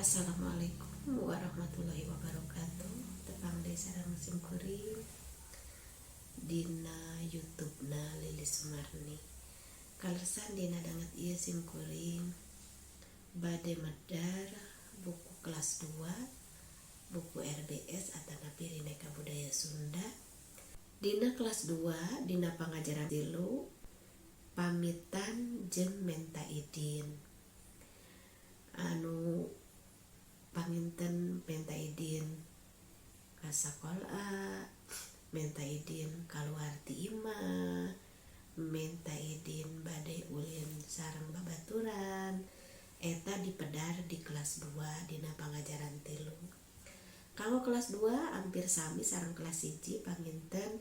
Assalamualaikum warahmatullahi wabarakatuh. Tepang deui sareng sim kuring dina YouTube na Lilis Sumarni. Kaleresan dina danget ieu sim kuring bade medar buku kelas 2, buku RBS atanapi Rineka Budaya Sunda. Dina kelas 2, dina pangajaran 3, pamitan jeung menta idin. Anu panginten menta idin ka sakola, menta idin kaluar ti imah, menta idin bade ulin sareng babaturan, eta dipedar di kelas 2 dina pangajaran 3. Kanggo kelas 2 hampir sami sareng kelas 1. Panginten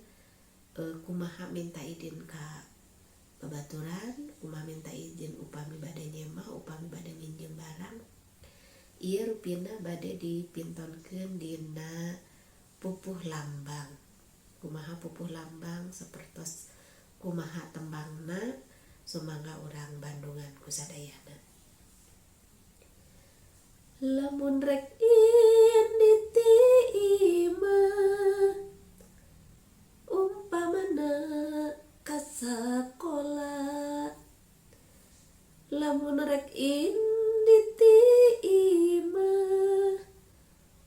kumaha minta idin ka babaturan, kumaha minta izin upami bade nyemah, upami bade nginjem barang. Ieu rupina bade dipintonkeun dina pupuh lambang. Kumaha pupuh lambang, sapertos kumaha tembangna, sumangga urang bandungan ku sadayana. Lamun rek indit ti imah, umpamana ka sakola. Lamun rek indit ti imah,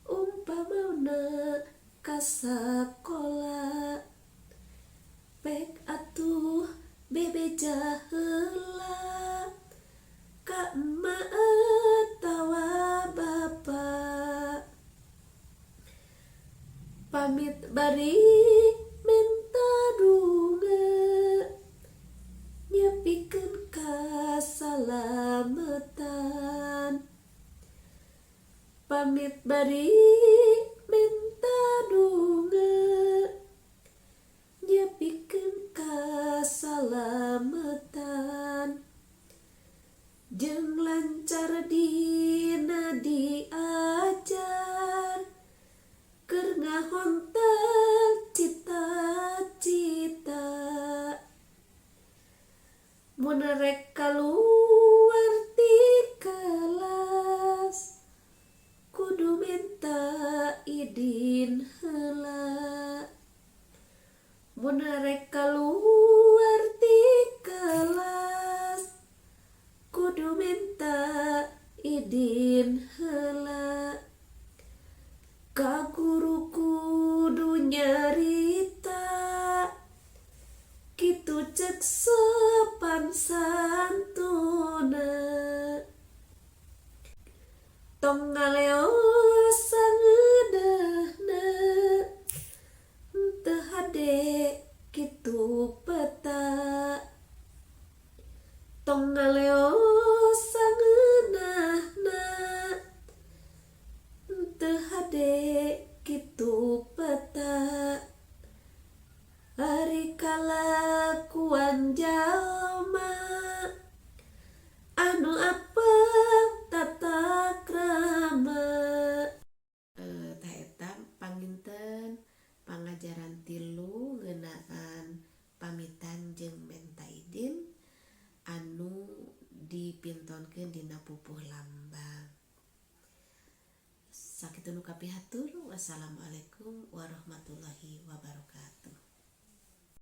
umpamana ka sakola, pek atuh bebeja heula ka emak atawa bapa. Pamit bari menta donga, nyepikeun kasalametan. Pamit bari menta donga, nyepikeun kasalametan, jeung lancar dina diajar, keur ngahontal cita-cita. Mun rek kaluar ti kelas, kudu menta idin heula. Mun rek kaluar ti kelas, kudu menta idin heula. Ka guru kudu nyarita, kitu cek sopan santuna. Tong ngaleo sangeunahna, teu hade kitu peta. Tong ngaleo sangeunahna, teu hade kitu peta. Ari kalakuan jalma anu apep tata krama. Tah, eta panginten pangajaran 3 ngeunaan pamitan jeung menta idin anu dipintonkeun dina pupuh lambang. Sakitu nu kapihatur. Wassalamualaikum.